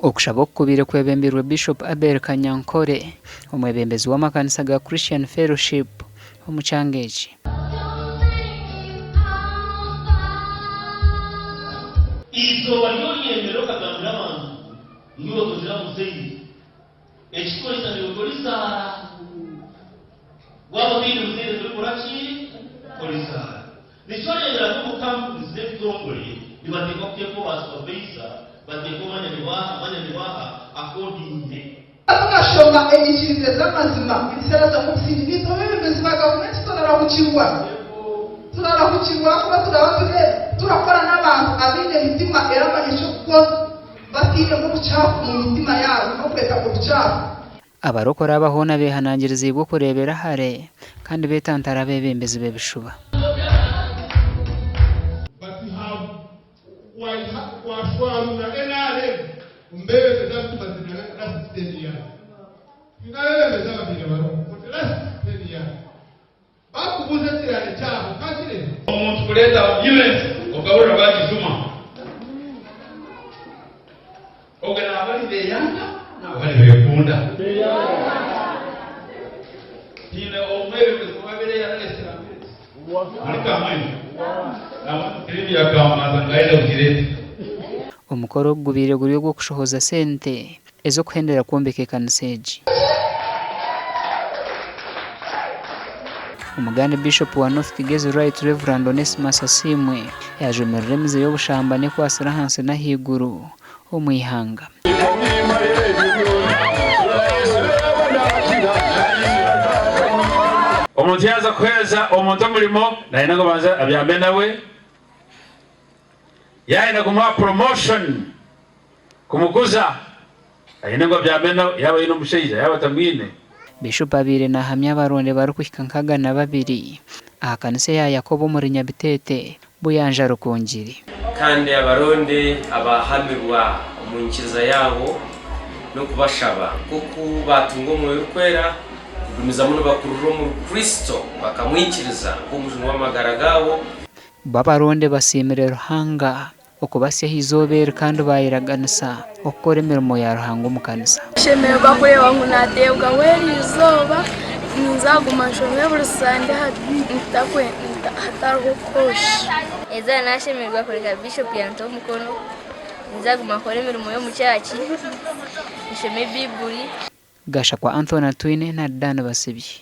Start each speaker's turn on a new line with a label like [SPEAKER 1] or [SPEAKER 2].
[SPEAKER 1] Okushaba oku kubaire kwebembirwe Bishop Abel Kanyankore, omwebembezi w'amakanisa ga Christian Fellowship omu kyanga eki.
[SPEAKER 2] Eizooba ry'oryemera okagambira abantu ngu iwe togira muzaire, ekikukoresa niiwe torizaara. Waaba otaine muzaire torikora ki? Torizaara. Nikyo oreebera nk'omu kampuni z'ebitongore nibateekwa kuteeka oba supervisor, bateeka omwanya nibaaha, omwanya nibaaha accordingly.
[SPEAKER 3] Tukashoma enyikiriza ez'amazima ebiseera z'obusinge. Naitwe abeebembezi ba gavumenti turarahukirwa. Turarahukirwa ahakuba turaba turi turakora n'abantu abaine emitima eramanya eky'okukora batainemu obucaafu omu mitima yaabo n'okweta obucaafu.
[SPEAKER 1] Abarokore aba hoona beehanangiriziibwe okureebera hare kandi beetantare abeebembezi b'ebishuba.
[SPEAKER 4] Bati washwarura NRM omu beebembezi abu tumazire last 10 years. Twine abeebembezi ababaire bariho for the last 10 years. Baakubuuza ekirare kyabo, okakireeba?
[SPEAKER 5] Omuntu kureeta ambulance okahurira bagijuma obwe naba ari beyanga naba ari bekunda tiine omwebembezi owabire yaralesire ambulance muri kamwine naba tirimu yakambanza ngu ayenda kugireta.
[SPEAKER 1] Omukoro ogu gubaire guri ogw'okushohoza sente ez'okuhendera kwombeka ekanisa egi. Omugande Bishop wa North Kigezi Right Rev Onesmus Asiimwe yaajumirira emize y'obushambani ekwatsire ahansi n'ahaiguru omu ihanga.
[SPEAKER 5] Omuntu yaaza kuheereza omuntu omurimo nayenda ngu abanze abyame nawe, yaayenda kumuha promotion Kumukuza, aine ngu abyame nawe, yaaba aine omushaija, yaaba atamwine.
[SPEAKER 1] Bishopu abaire nahamya abaronde barikuhika nka 200 aha kanisa eya Yakobo omuri Nyabiteete, Buyanja Rukungiri.
[SPEAKER 6] Kandi abaronde abahamibwa omu nyikiriza yaabo n'okubashaba nk'oku baatunga Omwoyo Orikwera kugumizamu nibakurira omuri Kristo bakamwikiriza nk'Omujuni w'amagara gaabo.
[SPEAKER 1] Bo abaronde basiimire Ruhanga Okubasya aha izooba eri kandi baayeraganisa okukora emirimo ya Ruhanga omu kanisa.
[SPEAKER 7] Nshemererwa kureeba ngu naateebwaho eri izooba, ninza kuguma nshome buri sande hatariho kukosha.
[SPEAKER 8] Eizooba nashemererwa kureka Bishop yantaho omukono, ninza kuguma nkore emirimo y'omu kyaki, nshome Baiburi.
[SPEAKER 1] Gashakwa Anthony Atwine na Dan Basibye.